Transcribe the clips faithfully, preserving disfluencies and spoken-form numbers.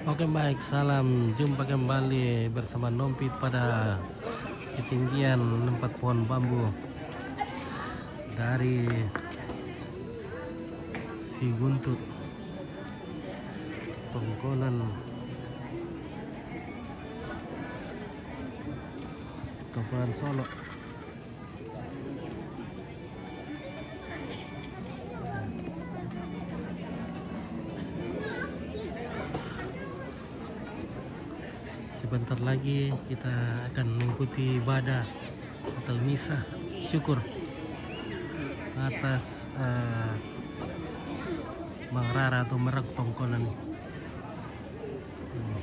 Oke, baik, salam jumpa kembali bersama Nompit pada ketinggian empat pohon bambu dari Siguntut, Tongkonan, Tongkonan Solo. Sebentar lagi kita akan mengikuti ibadah atau misa syukur atas eh, Bang Rara atau Merak Tongkonan. Hmm.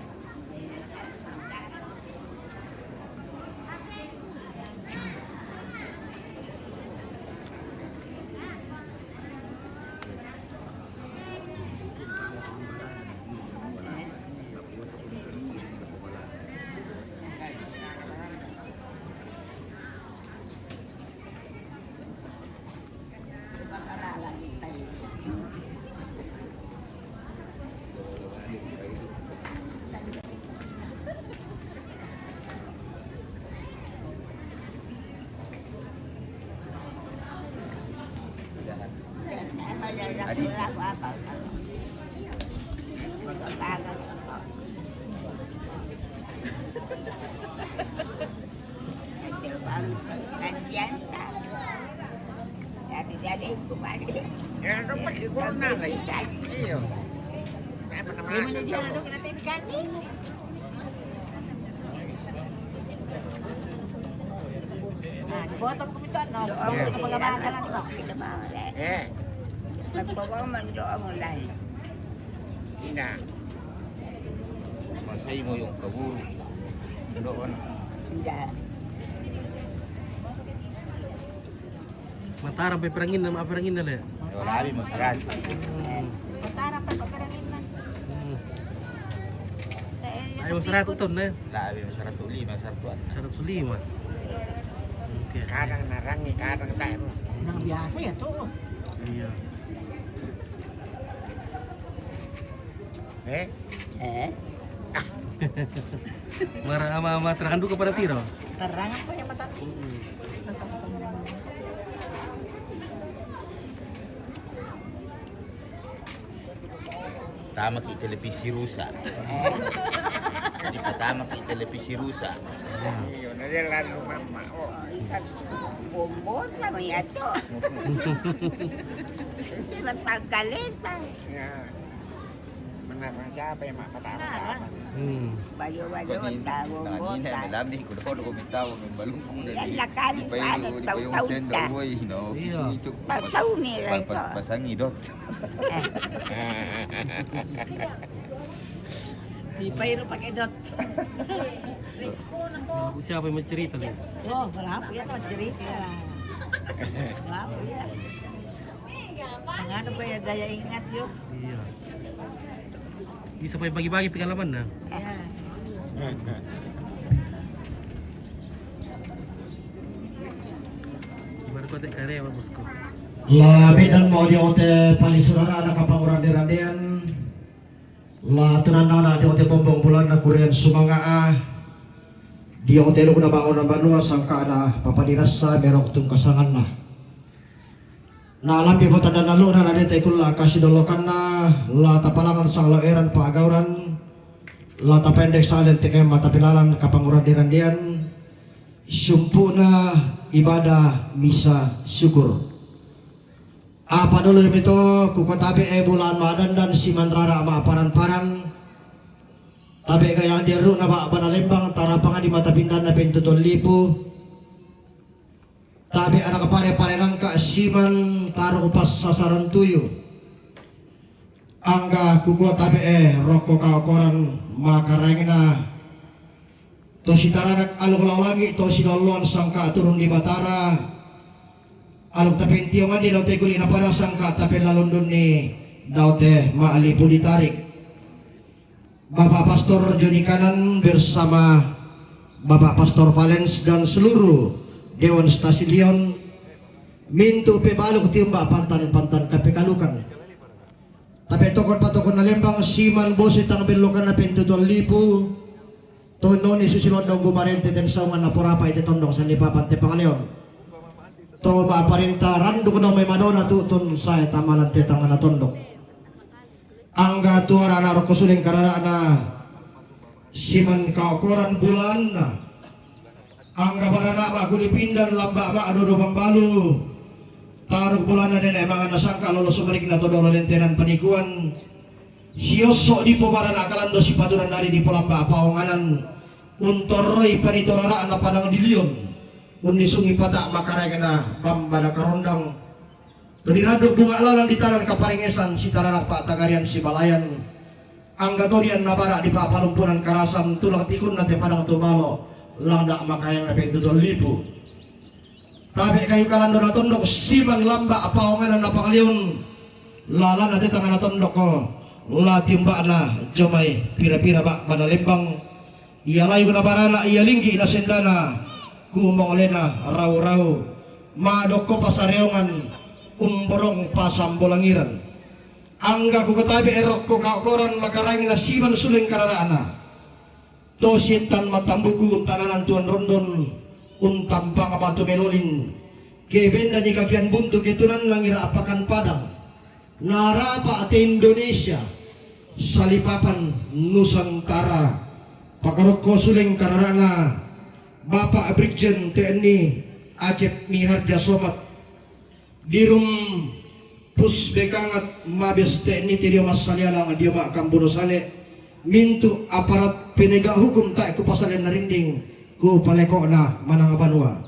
Nah, dipotong ko ito, no? So, yeah. Ito mga mga lang, no? Ito mga mga lang. Eh. Magpapamando ang ulan. Ina. Masay mo yung kaburo. Doon. Hindi. Mataram pa perangin na, maperangin na le. Wala abi mo sarat. Mataram pa perangin na. Hmm. Ay, mo sarat ton na. Wala abi mo sarat lima, sarat. Sarat lima. Okay. Kadang narangi, kadang tayo. Nang biasa ya to. Iya. Eh? Eh? Mara ama ama terang duka pada tiro. Terang apa yang mata? Tama ki televisi rusa. Di patama ki televisi rusa. Iyo, na dia lalu mama. Oh, ikan bombot lah mo yato. Sila pagkalitan. Ya. Menang siapa yang mak patama? Hmm. Bayo-bayo, tawag mo, tawag. Lami ko daw ko bitaw ng balungko na. Yan, di, nakali, di pa yung, ano, di pa yung tawag sendo, ta. Uy, no? Iya. Ito. Pagtaw nila ito. Pag-, pag-, pasangidot. Di pa yun pag-idot. Siapa yang mencerita nih? Oh, wala po yan, mencerita. Wala po yan. Ang ano pa yan, daya ingat yun. Iya. Bisa pa bagi-bagi pengalaman na. Iya. Baru kau tak karya, Pak Bosko. Labi dan mau di ote paling saudara ada kapang orang di Randian. La tunanana di ote bombong bulan na kurian sumanga a. Di ote lu kuna bangunan banua sangka ada papadirasa merok tung kasangan na. Na lambi bota dan lalu na dete kulla kasi dolokan na la tapalangan sang lo eran pagauran la tapendek salen teke mata pilalan kapanguran di Randian. Sumpuna ibadah misa syukur. Apa dulu mito ku kota be e bulan madandan si manrara ma paran-paran. Tabe gayang diru na ba bana lembang tarapang di mata pindan na pentuton lipu. Tabe anak pare-pare nangka siman taruh pas sasaran tuyu. Angga kukua tabe e rokko kaokoran makarengna. To sitaranak aluk lao langi to siloloan sangka turun di Batara. Aluk tapentiong adi lao teguli na pada sangka tape lalundun ni daote maalipu ditarik. Bapak Pastor Joni Kanan bersama Bapak Pastor Valens dan seluruh Dewan Stasi Leon mintu pe baluk tiumba pantan-pantan kapekalukan. Tabe' tokon patokon na lembang siman bosi tang bellokanna pentutuan lipu. Tononi susilondong gumarente ten saungan na porapa ite tondong sandi papan te pangaleon. To ma parenta randuk no mai madona tutun sae tamalan te tangana tondok. Angga tuara na rokko suleng karara'na siman kaokoran bulanna. Angga barana ma kuli pindan lamba ma dodo pambalu. Taruk bulanna nene mangan na sangka lolo sumarikna to dolo lentenan panikuan. Siosso dipo barana kalando sipaturan dari dipo lamba paonganan. Untorroi panitorara'na padang dilion. Unnisungi pata makaraengna bamba na karondang. To diranduk bunga lalan di tanan kaparengesan sitarana pa'tagarian sibalayan. Angga to dian nabara di pa'palumpunan karasan tulang tikunna te padang tubalo langda makaeng na pentutuan lipu. Tabe' kayu kalando na tondok siman lamba paonganan na pangaleon. Lalanna te tangana tondok la tiumba'na jomai pira-pira ba' bana lembang. Ia layu na barana ia linggi na sendana kumong lena rau-rau. Madokko pasareongan umborong pasambolangiran. Angga kukatabe erokko kaokoran makarangi na siman suleng karara'na. To sitan matambuku tananan tuan rondon untampang batu melolin. Ke benda ni kakian buntu ke tunan langira apakan padang. Narapa te Indonesia salipapan Nusantara. Pakarokko suleng karara'na Bapak Brigjen T N I Acep Miharja Somat. Dirum Pusbekangat Mabes T N I te dio massalialang dio ma'kambuno sale mintu aparat penegak hukum tae ku pasale narinding ku palekokna manang banua.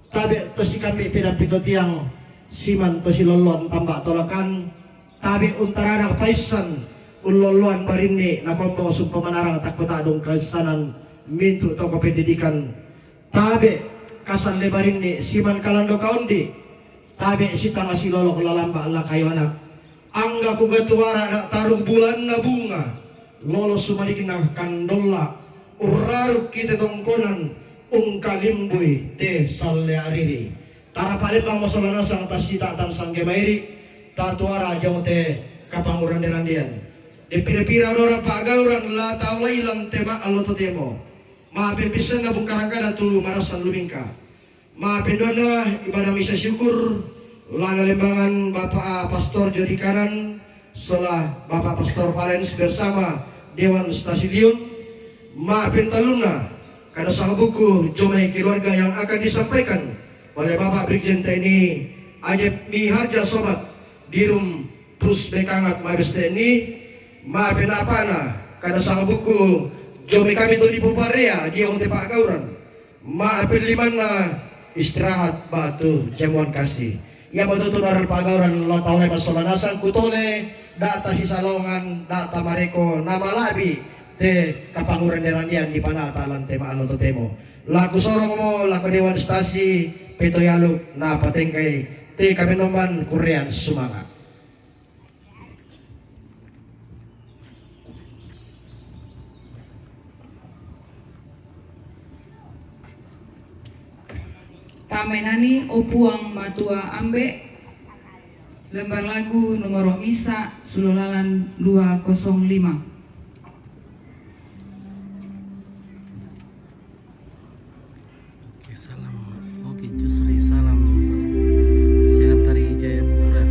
Tabe' to sikambi pedang pito tiang siman to silolloan tamba tolakan. Tabe' untaranak paissan ullolloan barinni nakombong sumpa manarang takko ta'dung kaissanan mintu toko pendidikan. Tabe' kasalle barinni siman kalando kaondi. Tabe' sitanga silolok lalamba lakayo anak. Angga kugatuara na tarung bulanna bunga lolo sumalikna kandolla. Urraruk kite tongkonan ungkalimbui te salle ariri. Tarapalembang masola nasang tasita tansangge mairi tatuara jong te kapanguran derandian. Dipira-pira rora pa'gauran la tau lailang te ma'allo totemo. Ma'pempissenna bungkarangkana tu marassan lumingka. Ma'pendoanna ibadah misa syukur la nalembangan Bapak Pastor Jodi Kanan sola Bapak Pastor Valens bersama Dewan Stasilion. Ma'pentallunna kada sangabuku jomai keluarga yang akan disampaikan oleh Bapak Brigjen T N I Ajep Miharja Somat Dirum Pus Bekangat Mabes T N I. Ma'penapana kada sangabuku jomai kami to dipoparea diong te pa'gauran. Ma'pelimanna istirahat batu jamuan kasih. Ia batu tu naral pa'gauran la taole masola nasang kutole data sisalongan data mareko namala'bi te kapanguran derandian di panata lan te ma'alo totemo. Laku sorong mo laku Dewan Stasi peto yaluk na patengkai te kami noman kurean sumanga. Tamenani, o Puang Matua Ambe', lembar lagu nomor misa sulolalan dua kosong lima. Oke, salam. Oke, Jusri, salam. Sehat dari Jayapura.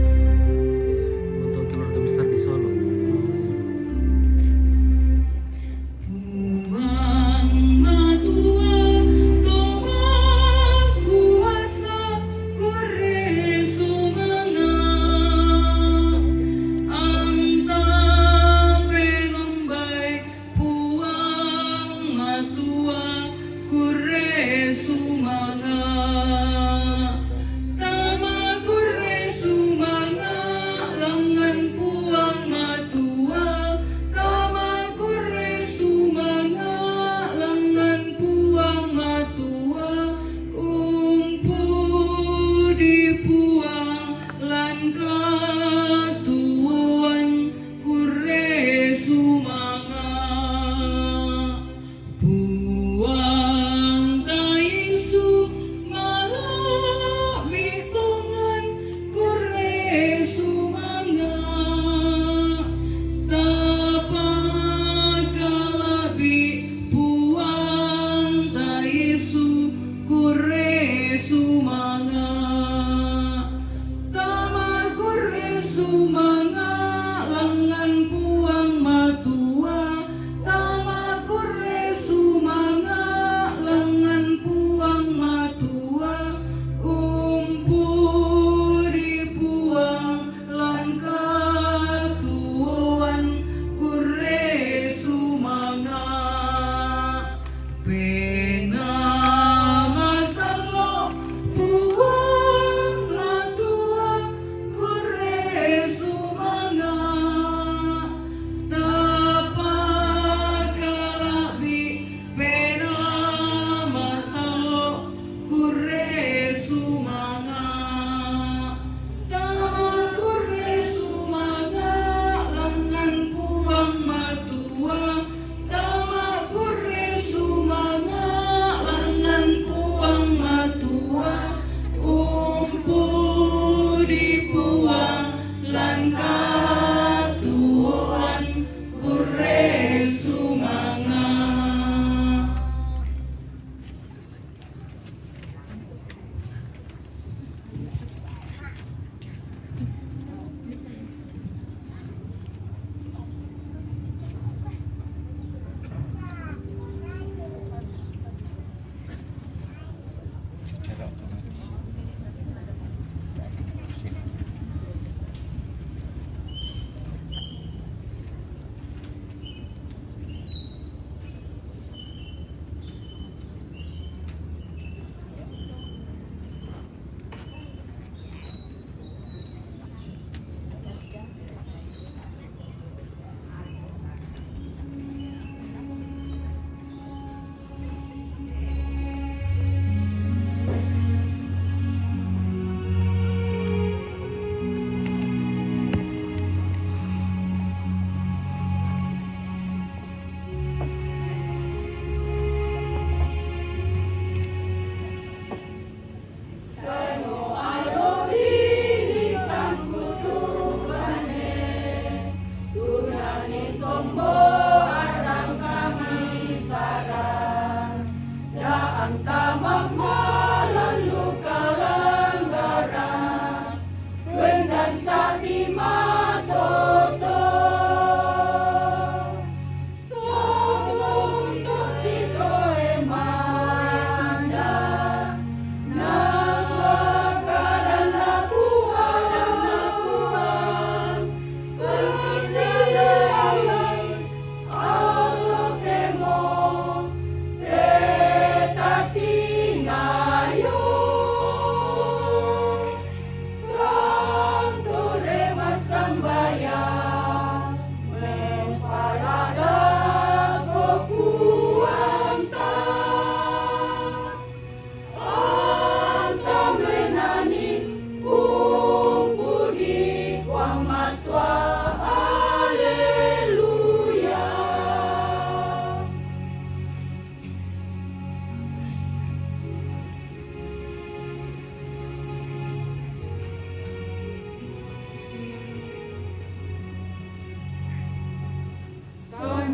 Untuk keluarga besar di Solo. Puang Matua, Toa Kuasa, Kure Sumanga, Anta Peno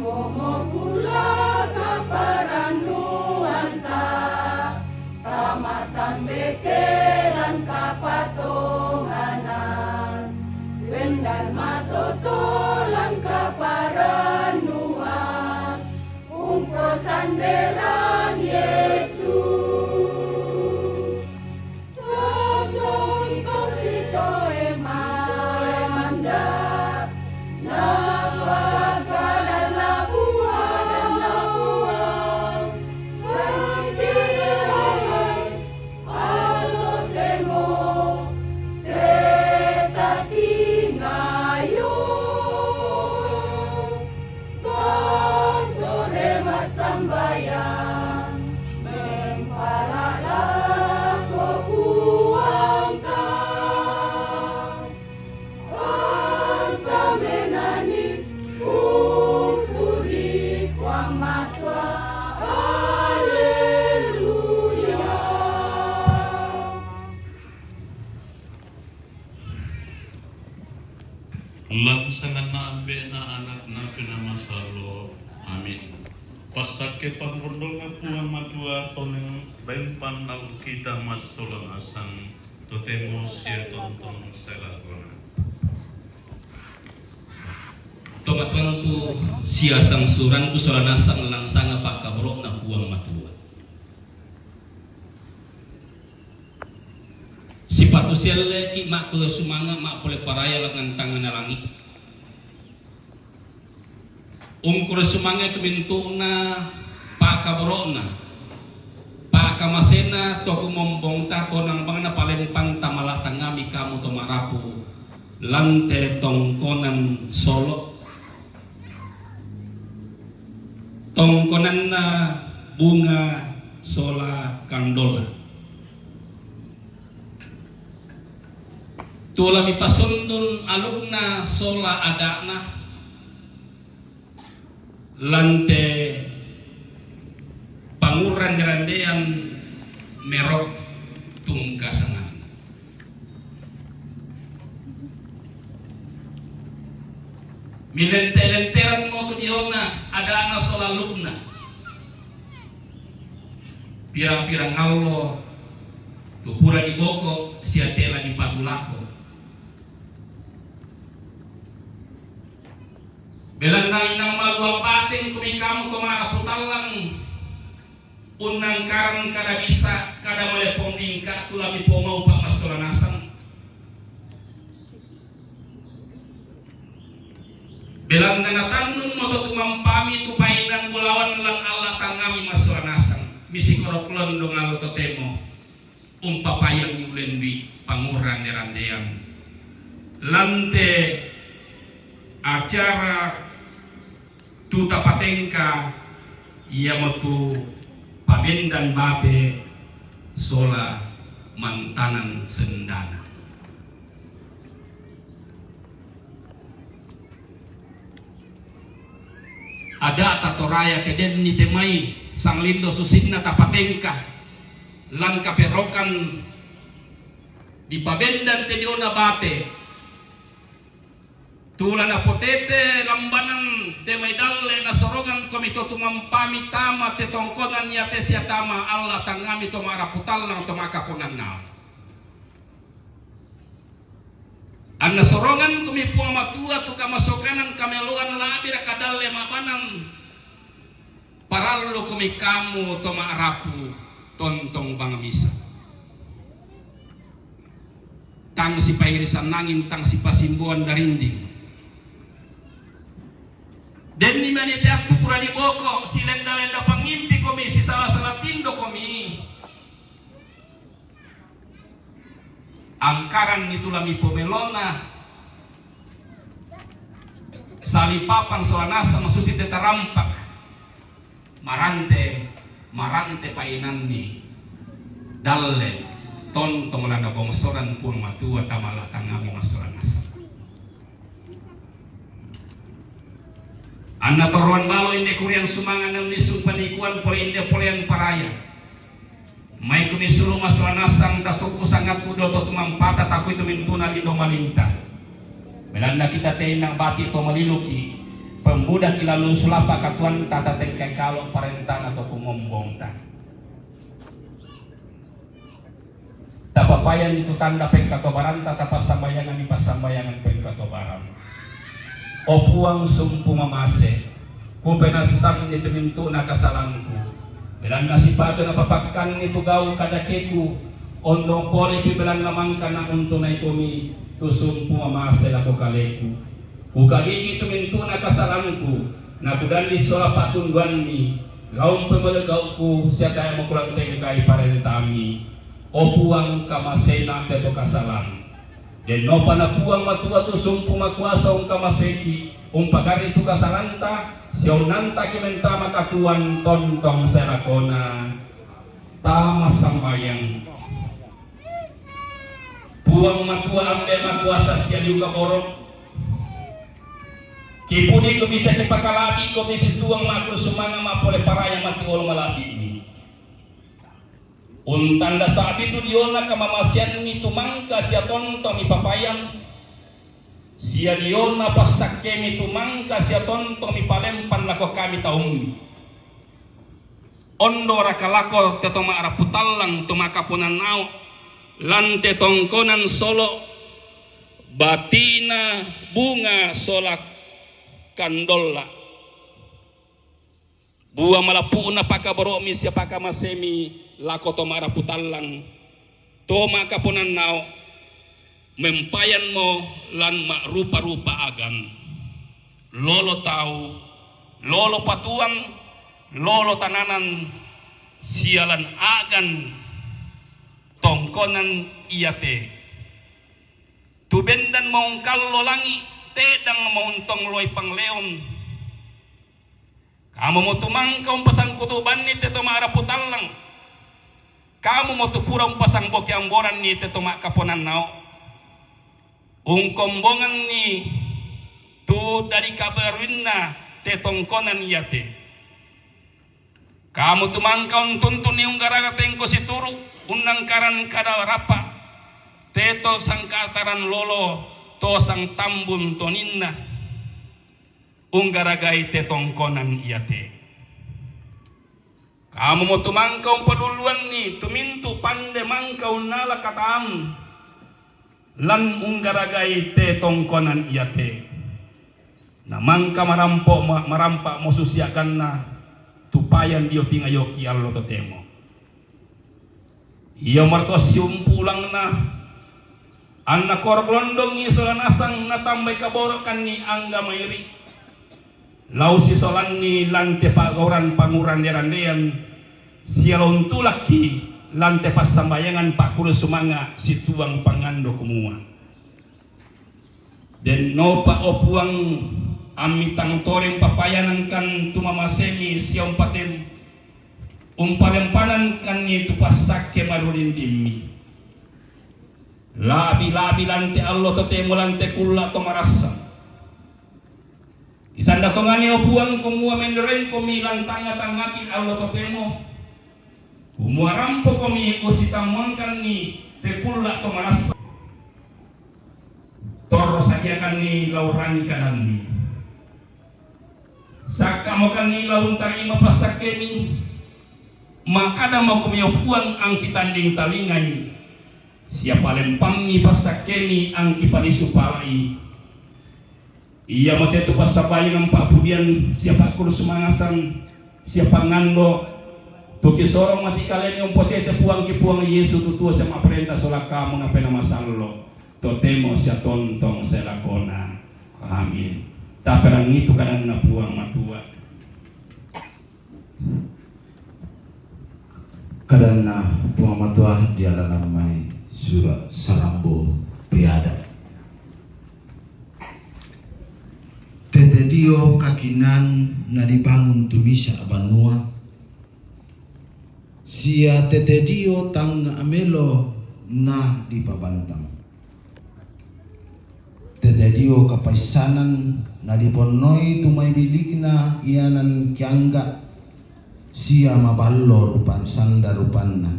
Mokula kaparannuanta, tamatambekelan kapatonganan, bendan matotolan kaparannuan, ungkosanderan Yesus. Tondore massambayang, mempalala ko Puangka. Angka menani umpudi Puang Matua. Haleluya. Lan sanganna Ambe'na, AnakNa, Puang Masallo. Amin. Passakke pangondonga Puang Matua toneng baimpan alukita massola nasang, totemo sia tontong selagona. Tomatuangku sia sangsurangku sola nasang lansanga pakkaboro'na Puang Matua. Sipatu sialleki makkulo sumanga' mappole paraya langngan tangngana langi'. Ungkuro sumanga' tu mintu'na pakkaboro'na, pakkamase'na to kumombongta, tonang bangna palempang tamala tangngami kamu to ma'rapu lante tongkonan solo'. Tongkonanna bunga sola kandola. Tula mipasundun alukna sola ada'na, lante pangurrande-randean mero tungkasanganna. Milente-lenteranmo tu diona ada'na sola alukna. Pirang-pirang allo tu pura diboko sia tela dipatulako. Belanna inang maluang bateng kumi kamu to ma'rapu tallang, unnangkaran kada bisa, kada maleppong bingka, tula mipomau pammassola nasang. Belanna natannunmo to tumampami tu painan bulawan lan alla tangngami massola nasang, misikorok londong allo totemo umpapayangngi ulendu'i pangurrande-randeang lante acara tu tapatengka, iamotu pabendan bate sola mantanang sendana. Ada'ta Toraya ke denni te mai sanglindo susinna tapatengka lan kaperokan dipabendan te diona bate. Tula napotete lambanan te mai dalle, nasorongan komi to tumampami tama te tongkonan iate sia tama alla tangngami to ma'rapu tallang to makaponannal. Anna sorongan komi Puang Matua tu kamasokanan kameloan labira kadalle mabanang. Parallu komi kamu to ma'rapu tontong bang misa. Tang sipairisan angin, tang sipasimboan darinding. Denni mani te attu pura diboko, silenda-lenda pangimpi komi, sisala-sala tindo komi. Angkaranni tula mipomelona, salipapan sola nasang masusi te tarampak, marante, marante painanni dalle, tontong lana bongsoran Puang Matua tamala tangngami massola nasang. Anna toroan balo inde kuriang sumanga' naunni sumpanikuan pole inde polean paraya. Mai kumi sulu massola nasang tatukku sangatku doto tumampata takui tu mintuna lindo malinta. Belanna kita tena bati to maliluki. Pemmuda ki lalu sulapa katuanta tatengkai kalo parentana to kumombongta. Tapapayan itu tanda pengkatobaranta, tapassambayangan ni passambayangan pengkatobaran. O Puang sumpu mamase, kupenassanni tu mintu'na kasalangku. Belanna sipatu napapakkanni tu gau kadakeku, ondo polepi belanna mangka nauntunai komi tu sumpu mamase lako kaleku. Kukagigi tu mintu'na kasalangku, nakudandi sola patunduanni, laumpe malegaukku sia tae makulantengkai parentami. O Puang, kamasena teto kasalang. Dennopa na Puang Matua tu sumpu makuasa ungkamaseki, umpagarri tu kasalanta, sia unnantaki mentama katuoan tontong selakona. Tama sambayang. Puang Matua Ambe makuasa sia diuka boro. Kipudi ko bisa kipakalabi ko bisi tuang maku sumanga mapole paraya mati olo malabi ini. Untanda sabi tu diona kamamaseanni tu mangka sia tontong mipapayan, sia diona passakkemi tu mangka sia tontong mipalempan lako kami taummi. Ondo raka lako te to ma'rapu tallang to makaponannao, lan te tongkonan solo, batina, bunga sola kandolla. Bua malapu'na pakaboro'mi sia pakamasemi lako to ma'rapu tallang, to makaponannao, mempayanmo lan ma'rupa-rupa agan, lolo tau, lolo patuang, lolo tananan, sia lan agan tongkonan iate. Tu bendan maungkallo langi, tedang mauntong loi pangleon. Kamu mo tumangka umpasangkutubanni te to ma'rapu tallang. Kamu mo tu pura umpasangboki amboranni te to ma'kaponannao. Ungkombonganni tu dadi kabaruinna te tongkonan iate. Kamu tumangka untuntunni unggaraga tengko situru, unnangkaran kada rapa, te to sangkataran lolo, to sangtambun toninna. Unggaragai te tongkonan iate. Kamu mo tumangka umpadulluanni tumintu pande mangka unnala katam lan unggaragai te tongkonan iate. Na mangka marampo, ma-, marampa mo susiaganna tupayan dio tingayoki allo totemo. Ia martosi umpulangna, anna korok londongi sola nasang natambai kaborokanni angga mairi. Lau sisolanni lan te pagauran pangurande-randean, sia lontulakki lan te passambayangan pakkuru sumanga situang pangando kumua. Dennopa o Puang, ammitang toreng papayanangkan tu mamasemi sia umpatem, umpalempanangkanni tu passakke marulindimmi. Labi-labi lan te allo totemo lan te kulla to marassa. Kisanda tongani o Puang kumua menderengkomi lan tangnga-tangngaki allo totemo. Kumua rampokomi usitammangkanni te kulla to marassa. Torro sadiakanni laurangi kadanmi. Sakkamokanni launtarima passakkemi. Makkada makomi o Puang angki tanding talingai. Sia palempammi passakkemi angki palisu palai. Ia mate tu passabayangan pa'pudian sia pakkuru sumangasang sia pangando, tu kisorong mati kalemi umpotete Puangki Puang Yesu tutua sia ma'parenta sola kamu napena masallo, totemo sia tontong selakona. Amin. Taperangitu kadanna Puang Matua. Kadanna Puang Matua dialana mai sura Sarambo Peada. Tete dio kakinan na dibangun tumisa banua, sia tete dio tangnga melo na dipabantang. Tete dio kapaissanan na diponnoi tu mai bilikna ianan kiangga sia maballo rupan sanda rupanna.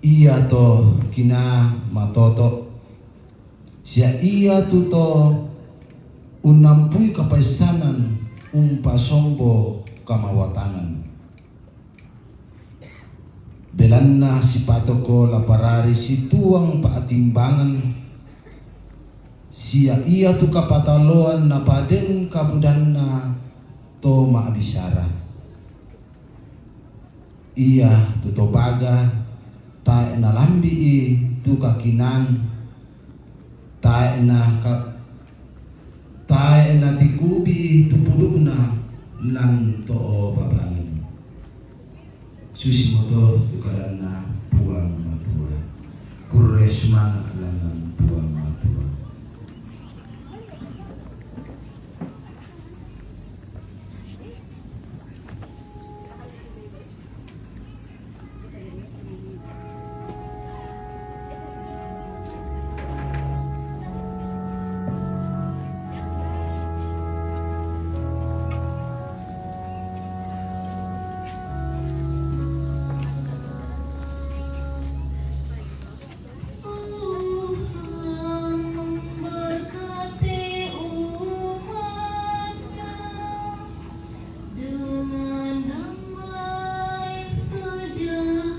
Ia to kina matoto, sia ia tu to Unnampui kapaissanan, umpasombo kamawatangan. Belanna sipatoko la parari situang pa'timbangan, sia iatu kapataloan napaden kabudanna to ma'bisara. Ia tu to baga, tae' nalambi'i tu kakinaan, tae' na ka-, tae' natikubi'i tu pudukna lan to babangin. Susimoto tu kadanna Puang Matua. Kurre sumanga' langngan Puang Matua. Tuhan memberkati umat-Nya dengan damai sejahtera.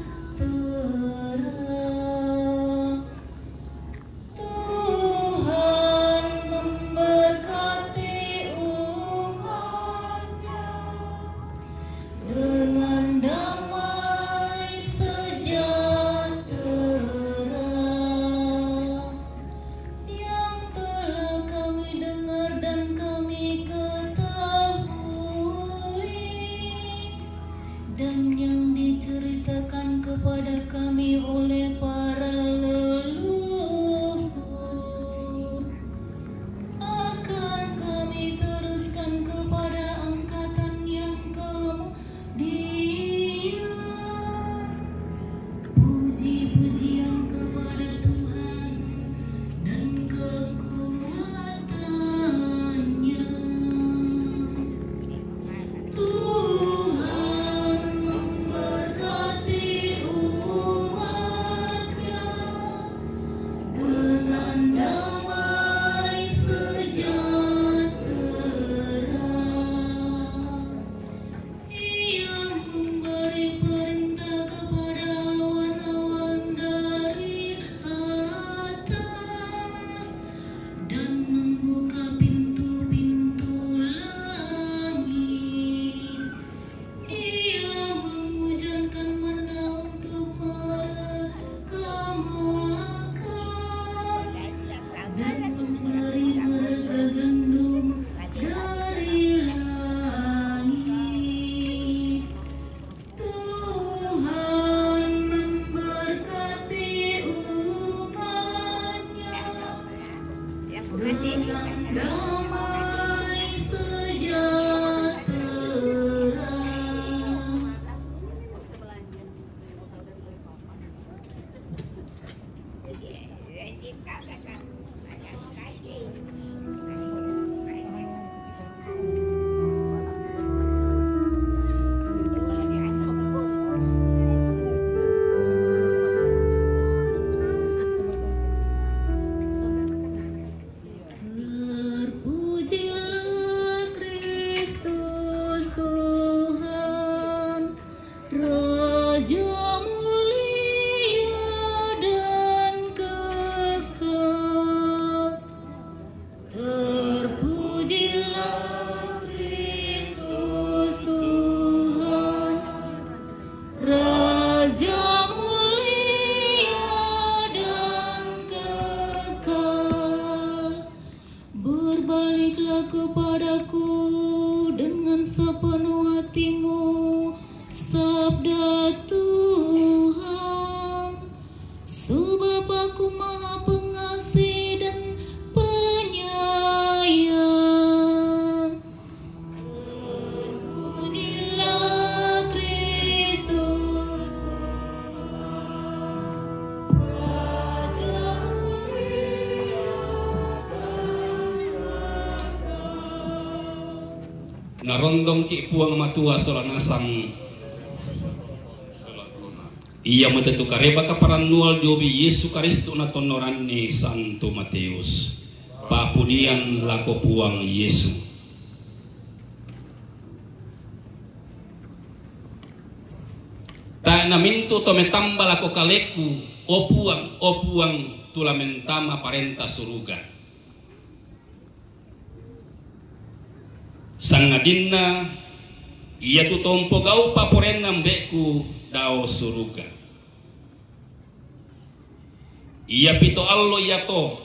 Tuhan memberkati umat-Nya dengan damai sejahtera yang telah kami dengar dan kami ketahui, dan yang diceritakan kepada kami oleh para leluhur, akan kami teruskan kepada angkatan yang kemudian. Puji-pujian kepada Tuhan dan kekuatannya. Tuhan memberkati umat-Nya dengan damai sejahtera. Ia memberi perintah kepada awan-awan dari atas dan membuka pintu-pintu langit. Ia menghujankan manna untuk mereka makan dan memberi mereka gandum dari langit. Tuhan memberkati umat-Nya dengan damai sejahtera. Terpujilah Kristus Tuhan, Raja mulia dan kekal. Terpujilah Kristus Tuhan, Raja mulia dan kekal. Berbaliklah kepadaku dengan sepenuh hatimu, sabda Tuhan, sebab Aku Maha Pengasih dan Penyayang. Terpujilah Kristus, Raja mulia dan kekal. Narondongki' Puang Matua sola nasang. Iamote tu kareba kaparannuang dio mai Yesu Karisto natonnoranni Santo Mateus. Papudian lako Puang Yesu. Tae' namintu' to metamba lako kaleku, o Puang, o Puang, tu la mentama parenta suruga. Sangadinna iatu to umpogau' paporenna Ambe'ku dao suruga. Iapito allo iato,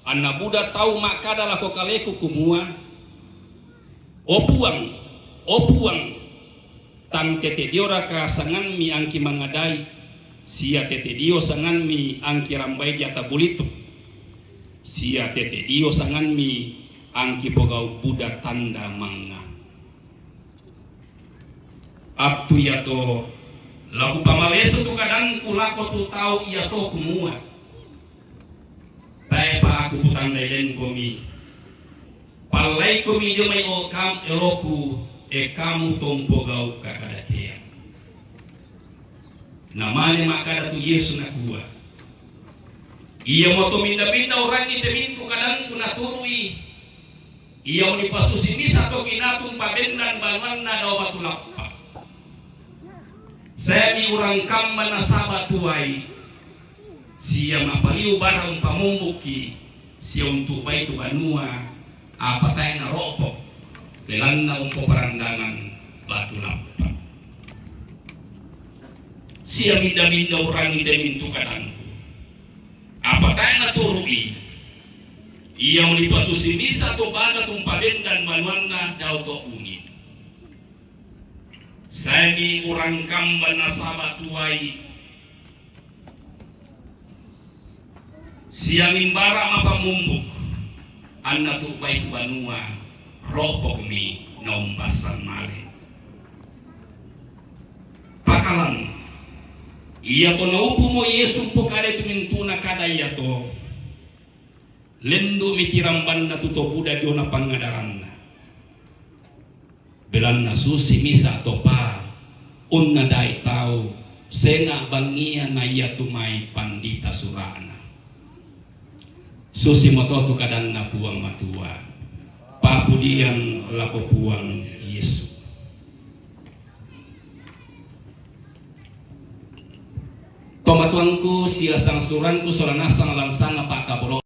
anna buda tau ma'kada lako kaleku kumua, "O Puang, o Puang, tang tete dioraka sanganmi angki mangadai, sia tete dio sanganmi angki rambai di ata bulitu, sia tete dio sanganmi angki pogau' buda tanda mangnga?" Attu iato la kupamalesu tu kadangku lako tu tau iato kumua, "Tae'pa aku kutandai lengkomi, pallaikomi dio mai o kam-, eloku, e kamu to umpogau' kakadakeang." Namane ma'kada tu Yesu nakua, "Iamoto minda-minda urangi te mintu' kadangku naturu'i, ia unipasusi misa' to kinatu umpabendan banuanna dao batu lappa. Saemi urang kamba nasaba tuai, sia mapaliu bara umpamombukki, sia untu'bai tu banua, apa tae' naro'po, belanna umpoparandangan batu lappa. Sia minda-minda urangi te mintu' kadangku, apa tae' naturu'i, ia unipasusi misa' to baga tumpabendan banuanna dao to ungi. Saemi urang kamba nasaba tuai, sia mimbara mapamumbuk, anna tu'bai tu banua, ro'pokmi naumbassan male." Pakalan, iato naupumo Yesu umpokadai tu mintu'na kada iato, lendu'mi tirambanna tu to buda diona pangadaranna. Belanna susi misa' to pa unnadai tau, senga' bangngia na iatu mai pandita sura'na. Susimoto tu kadanna Puang Matua. Papudian lako Puang Yesu. Tomatuangku sia sangsuranku sola nasang lansana pa'kaboro